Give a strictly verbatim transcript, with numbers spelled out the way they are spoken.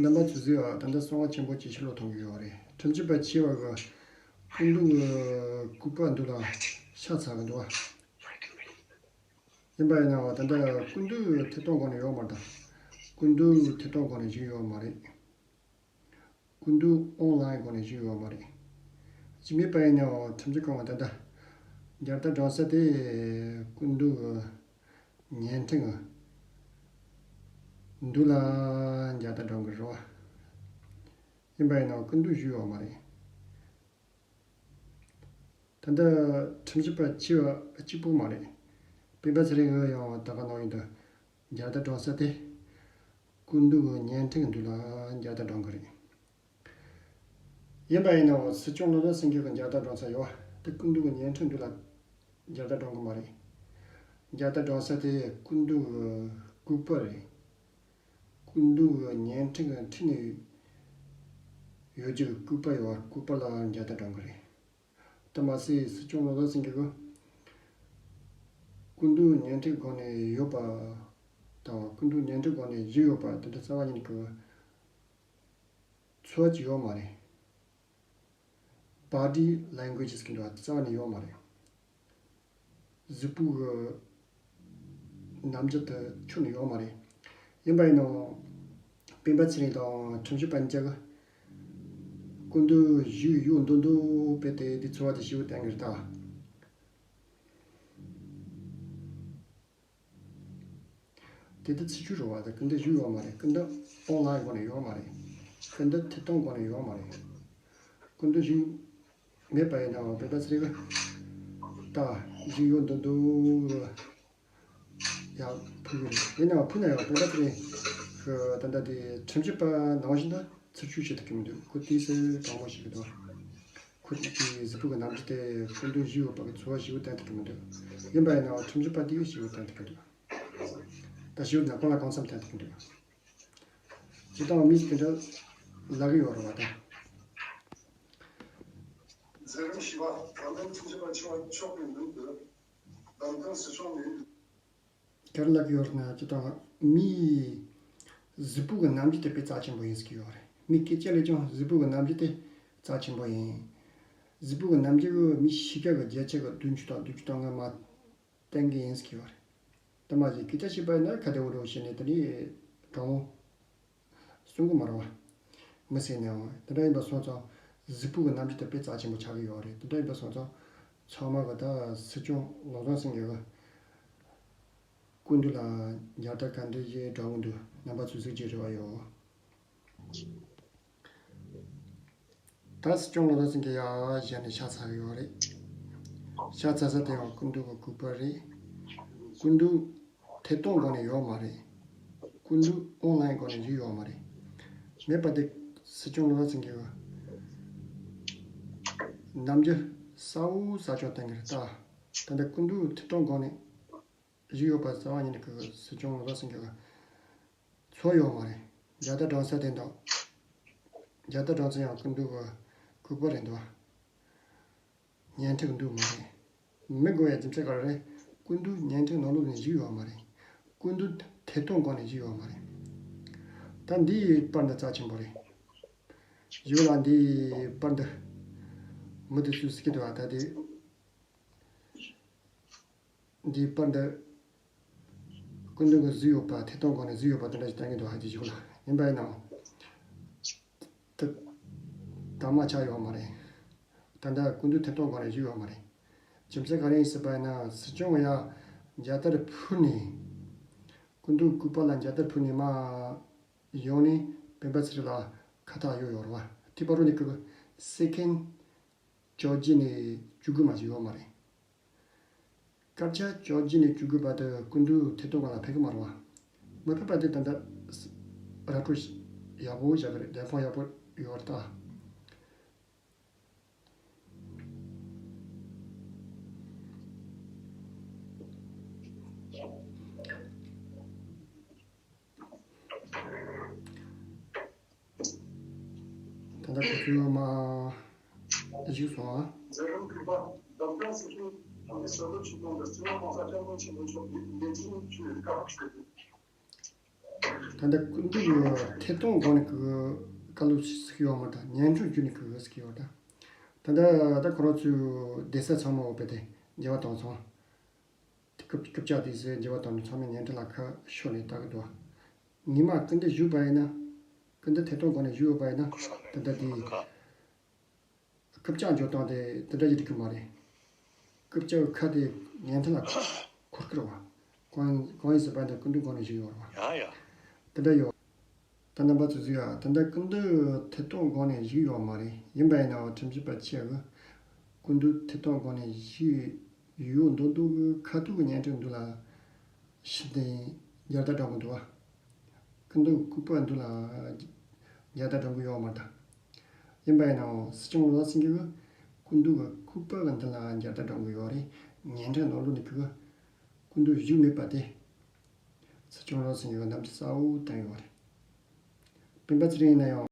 རྣམ་པ་ཚོས་གཟིགས་ཨ། ད་ལྟ་གསང་བ་ཆེན་པོ་ཇེ་ཆེ་ལ་གཏོང་གི་ཡོད་རེད། ཁྲིམས་ཞིབ་པ་ཆེ་བ་གི་སྐུ་མདུན་གྱི་སྐུ་པར་འདི་ལ་ཤ་ཚ་གི་འདུག་བ། ཡིན་པ་ཡིན་ནའང་ད་ལྟ་སྐུ་མདུན་ཐད་གཏོང་སྒོ་ནས་ཡོད་མ་རེད། ད་སྐུ་མདུན་ཐད་གཏོང་སྒོ་ནས་བཞུགས་ཡོད་མ་རེད། སྐུ་མདུན་ཨོན་ལའིན་སྒོ་ནས་བཞུགས་ཡོད་མ་རེད། ཅི་མེད་པ་ཡིན་ནའང་ཁྲིམས་ཞིབ་ཁང་གི་ད་ལྟ་རྒྱལ་དར་སྒྲེང་ས་དེ་སྐུ་མདུན་གྱི་བརྙན་འཕྲིན་གྱི་མདུན་ལ་རྒྱལ་དར་སྒྲེང་གི་རེད་བ། ཡིན་པ་ཡིན་ནའང་སྐུ་མདུན་བཞུགས་ཡོད་མ་རེད། ད་ལྟ་ཁྲིམས་ཞིབ་པ་ཆེ་བ་གཅིག་པུ་མ་རེད། སྤེན་པ་ཚེ་རིང་གིས་ཡང་ད་ག་ནང་བཞིན་དུ་རྒྱལ་དར་སྒྲེང་ས་དེ་སྐུ་མདུན་གྱི་བརྙན་འཕྲིན་མདུན་ལ་རྒྱལ་དར་སྒྲེང་གི་རེད། ཡིན་པ་ཡིན་ནའང་སྲིད་སྐྱོང་བློ་བཟང་སེང་གེ་གི་རྒྱལ་དར་སྒྲེང་ས་ཡོད་བ། དེ་སྐུ་མདུན་གྱི་བརྙན་འཕྲིན་མདུན་ལ་རྒྱལ་དར་སྒྲེང་གི་མ་རེད། རྒྱལ་དར་སྒྲེང་ས་དེ་སྐུ་མདུན་གྱི་སྐུ་པར་རེད། སྐུ་མདུན་གྱི་བརྙན་འཕྲིན་གྱི་འཁྲིས་ནས་ཡོད་རྒྱུ་གི་སྐུ་པར་ཡོད་བ། སྐུ་པར་ལ་རྒྱལ་དར་སྒྲེང་གི་རེད། དེ་མ་ཟད་སྲིད་སྐྱོང་བློ་བཟང་སེང་གེ་གིས་སྐུ་མདུན་བརྙན་འཕྲིན་སྒོ་ནས་ཡོད་པ་དང་སྐུ་མདུན་བརྙན་འཕྲིན་སྒོ་ནས་བཞུགས་ཡོད་པ་དེ་འདྲ་རྩ་བ་ཉིད་ནས་གི་ཚོར་བ་ཅིག་ཡོད་མ་རེད། Body languages གི་འདྲ་བ་རྩ་བ་ནས་ཡོད་མ་རེད། གཟུགས་པོ་གི་རྣམ་འགྱུར་དེ་ཁྱོན་ནས་ཡོད་མ་རེད། ཡིན་པ་ཡིན་ནའང་སྤེན་པ་ཚེ་རིང་དང་ཁྲིམས་ཞིབ་པ་གཉིས་ཀྱིས་སྐུ་མདུན་བཞུགས་ཡོད་མདོག་མདོག་དཔེ་དེ་དེ་ཚོར་བ་དེ་ཞེ་པོ་བསྟན་གི་རེད་ད། དེ་དུས་ཚེས་བཅུ་རེད་བ། ད་སྐུ་མདུན་བཞུགས་ཡོད་མ་རེད། སྐུ་མདུན་ཨོན་ལའིན་སྒོ་ནས་ཡོད་མ་རེད། སྐུ་མདུན་ཐད་གཏོང་སྒོ་ནས་ཡོད་མ་རེད། སྐུ་མདུན་བཞུགས་མེད་པ་ཡིན་ནའང་སྤེན་པ་ཚེ་རིང་གིས་ད་བཞུགས་ཡོད་མདོག་མདོག་ཡང་ཕུལ་གྱི་རེད། ཡིན་ནའང་ཕུལ་ན་ཡང་སྤེན་པ་ཚེ་རིང་གི་ད་ལྟ་དེ་ཁྲིམས་ཞིབ་པ་ནང་བཞིན་དུ་ཚུར་ཞུགས་བྱེད་ཐུབ་ཀྱི་མི་འདུག་ཁོ་དུས་སུ་དྲང་མོ་ཞིག་གི་འདུག་ཁོ་གི་གཟུགས་པོ་གི་རྣམ་འགྱུར་དེ་སྐུ་མདུན་བཞུགས་ཡོད་པ་གི་ཚོར་བ་ཞེ་པོ་བསྟན་ཐུབ་ཀྱི་མི་འདུག་ཡིན་པ་ཡིན་ནའང་ཁྲིམས་ཞིབ་པ་དེས་ཞེ་པོ་བསྟན་ཐུབ་ཀྱི་འདུག་ད་ཞེ་པོ་ན་གང་ལ་གང་འཚམ་བསྟན་ཐུབ་ཀྱི་འདུག་སྤྱིར་བཏང་མི་དེ་འདྲ་ལབ་ཀྱི་ཡོད་རེད་བ་ད། མཛད་རིམ་བཞི་པ་དྲང་བདེན་ཁྲིམས་ཞིབ་པ་ཆེ་བ་མཆོག་གི་མདུན་དུ་བདམས་ཐོན་སྲིད་སྐྱོང་ནས། ག་རེ་ལབ་ཀྱི་ཡོད་རེད་ན། སྤྱིར་བཏང་མིའི་གཟུགས་པོ་གི་རྣམ་འགྱུར་དེ་དཔེ་རྩ་ཆེན་པོ་ཡིན་ཟེར་གྱི་ཡོད་རེད། མི་སྐད་ཆ་ལས་ཀྱང་གཟུགས་པོ་གི་རྣམ་འགྱུར་དེ་རྩ་ཆེན་པོ་ཡིན། གཟུགས་པོ་གི་རྣམ་འགྱུར་གྱིས་མི་གཤིས་ཀ་གི་བརྒྱ་ཆ་གི་བདུན་ཅུ་དང་བདུན་ཅུ་དོན་ལྔ་མར་བསྟན་གྱི་ཡིན་ཟེར་གྱི་ཡོད་རེད། དེ་མ་ཟད་སྐད་ཆ་བཤད་པ་ཡིན་ན་ཁ་བདེ་བོ་འདྲ་བོ་བཤད་ནས་དེ་ནས་དྲང་མོ་གསུང་གི་མ་རེད་བ། མི་ཟེར་ནའང་དེ་འདྲ་ཡིན་པ་སོང་ཙང་གཟུགས་པོ་གི་རྣམ་འགྱུར་དེ་དཔེ་རྩ་ཆེན་པོ་ཆགས་ཀྱི་ཡོད་རེད། དེ་འདྲ་ཡིན་པ་སོང་ཙང་ཚང་མ་གི་ད་སྲིད་སྐྱོང་བློ་བཟང་སེང་གེ་གི་སྐུ་མདུན་ལ་རྒྱལ་དར་ག་འདྲ་ཞིག་སྒྲེང་གི་འདུག་རྣམ་པ་ཚོས་གཟིགས་ཀྱི་རེ་བ་ཡོད། ད་སྲིད་སྐྱོང་བློ་བཟང་སེང་གེ་ཡར་བཞེངས་ནས་ཕྱག་འཚལ་གྱི་ཡོད་རེད། ཕྱག་འཚལ་ས་དེ་ཡང་སྐུ་མདུན་གྱི་སྐུ་པར་རེད། སྐུ་མདུན་ཐད་གཏོང་སྒོ་ནས་ཡོད་མ་རེད། སྐུ་མདུན་ཨོན་ལའིན་སྒོ་ནས་བཞུགས་ཡོད་མ་རེད། མེད་པ་དེ་སྲིད་སྐྱོང་བློ་བཟང་སེང་གེ་གི་རྣམ་འགྱུར་གསལ་བོ་གསལ་ཆོག་བསྟན་གྱི་རེད་ད། ད་ལྟ་སྐུ་མདུན་ཐད་གཏོང་སྒོ་ནས་བཞུགས་ཡོད་པ་རྩ་བ་ཉིད་ནས་གི་སྲིད་སྐྱོང་བློ་བཟང་སེང་གེ་གི་ཚོར་ཡོད་མ་རེད། རྒྱལ་དར་སྒྲེང་ས་དེ་དང་། རྒྱལ་དར་སྒྲེང་ས་ཡང་སྐུ་མདུན་གྱི་སྐུ་པར་རེད་འདུག་བརྙན་འཕྲིན་འདུག་མ་རེད། མི་དགོས་ཡ་རྒྱུ་མཚན་ག་རེ་རེད། སྐུ་མདུན་བརྙན་འཕྲིན་ནང་ལོགས་ནས་བཞུགས་ཡོད་མ་རེད། སྐུ་མདུན་ཐད་གཏོང་སྒང་ནས་བཞུགས་ཡོད་མ་རེད། ད་འདིའི་པར་འདི་རྩ་ཆེན་པོ་རེད། ཞུ་ལ་འདིའི་པར་འདི་མི་དེ་ཚོས་ཟེར་གྱི་འདུག་ཨ། ད་དེ། འདིའི་པར་འདི་སྐུ་མདུན་གྱིས་བཟོས་ཡོད་པ། ཐད་གཏོང་སྒང་ནས་བཟོས་ཡོད་པ་དེ་འདྲ་ཞིག་བསྟན་གྱི་འདུག་ཧ་ཅང་ཞིག་ལ། ཡིན་པ་ཡིན་ནའང་། དེ་དག་མ་ཆགས་ཡོད་མ་རེད། ད་ལྟ་སྐུ་མདུན་ཐད་གཏོང་སྒང་ནས་བཟོས་ཡོད་མ་རེད། རྒྱུ་མཚན་ག་རེ་ཡིན་ཟེར་བ་ཡིན་ན། སྲིད་སྐྱོང་ཡར་རྒྱལ་དར་ཕུལ་ནས། སྐུ་མདུན་སྐུ་པར་ལ་རྒྱལ་དར་ཕུལ་ནས་མར་ཡོང་ནས་སྤེན་པ་ཚེ་རིང་ལ་ཁ་བཏགས་གཡོགས་ཡོད་རེད་བ། དེ་བར་དུ་ནས་ཀི་སི་ཀན་ཅོ་རྒྱུ་ནས་བཅུག་གི་མ་ཞིག་ཡོད་མ་རེད། སྐར་ཆ་ཅོ་རྒྱུ་ནས་བཅུག་དགོས་པ་དེ་སྐུ་མདུན་ཐད་གཏོང་སྒང་ལ་ཕེབས་ཀྱི་མ་རེད་བ། མ་ཕེབས་པ་དེ་ད་ལྟ་ར་སྤྲོད་ཡག་པོ་བཞག་གི་རེད། བདེན་དཔང་ཡག་པོ་ཡོད་རེད་ད། ད་ལྟ་ཁོ་ཚོས་མར་བཞུགས་སོང་ཨ། མཛད་རིམ་དྲུག་པ་བདམས་ཐོན་སྲིད་སྐྱོང་ཐོན་མི་སྲོལ་ལོ་ཆིག་སྟོང་དུ་སྤྱི་ནོར་༸གོང་ས་༸སྐྱབས་མགོན་ཆེན་པོ་མཆོག་གིས་ལེགས་སྐྱེས་ཞུ་བའི་བཀའ་ཕེབས་ཞུས་ཏེ། ད་ལྟ་སྐུ་མདུན་གྱི་ཐད་གཏོང་སྒང་ནས་གི་བཀའ་སློབ་ཞིག་ཡོད་མ་ད་བརྙན་འཕྲིན་བརྒྱུད་ནས་གི་ཟེར་གི་ཡོད་ད། ད་ལྟ་ད་ཁོ་རང་ཚོའི་སྡེ་ས་ཚང་མ་འོ་བེ་དེ་འགྱེལ་བ་བཏང་སོང་། རྐུབ་རྐུབ་བཀྱག་དེ་ཟེར་འགྱེལ་བ་བཏང་ནས་ཚང་མས་བརྙན་འཕྲིན་ལ་ཁ་ཤོར་ནས་ལྟ་གི་འདུག་ཉི་མ་སྐུ་མདུན་བཞུགས་པ་ཡིན་ན། སྐུ་མདུན་ཐད་གཏོང་སྒང་ནས་བཞུགས་ཡོད་པ་ཡིན་ན། ད་ལྟ་དེ་རྐུབ་བཀྱག་འགྱོ་སྟངས་དེ་དེ་འདྲ་ཡི་འགྲིག་གི་མ་རེད། རྐུབ་བཀྱག་གི་ཁ་དེ་བརྙན་འཕྲིན་ལ་འཁོར་གི་རེད་བ། གང་གང་ཡིན་ཟེར་བ་ཡིན་ན་སྐུ་མདུན་སྒང་ནས་བཞུགས་ཡོད་རེད་བ། ཡ་ཡ། དེ་འདྲ་ཡོད། ད་རྣམ་པ་ཚོ་གཟིགས་ཨ། ད་ལྟ་སྐུ་མདུན་ཐད་གཏོང་སྒང་ནས་བཞུགས་ཡོད་མ་རེད། ཡིན་པ་ཡིན་ནའང་ཁྲིམས་ཞིབ་པ་ཆེ་གི་སྐུ་མདུན་ཐད་གཏོང་སྒང་ནས་བཞུགས་ཡོད་མདོག་མདོག་གི་ཁ་ཐུག་གི་བརྙན་འཕྲིན་འདི་ལ་ཤི་དེ་རྒྱལ་དར་དྲངས་གི་འདུག་ཨ། སྐུ་མདུན་སྐུ་པར་འདི་ལ་རྒྱལ་དར་དྲངས་གི་ཡོད་མ་རེད་ད། ཡིན་པ་ཡིན་ནའང་སྲིད་སྐྱོང་བློ་བཟང་སེང་གེ་གི་སྐུ་མདུན་གི་སྐུ་པར་གི་མདུན་ལ་རྒྱལ་དར་དྲངས་གི་ཡོད་རེད། བརྙན་འཕྲིན་ནང་ལོགས་ནས་གི་སྐུ་མདུན་བཞུགས་མེད་པ་དེ། སྲིད་སྐྱོང་བློ་བཟང་སེང་གེ་གི་རྣམ་འགྱུར་གསལ་བོ་བསྟན་ཡོད་རེད། སྤེན་པ་ཚེ་རིང་ཡིན་ན་ཡང་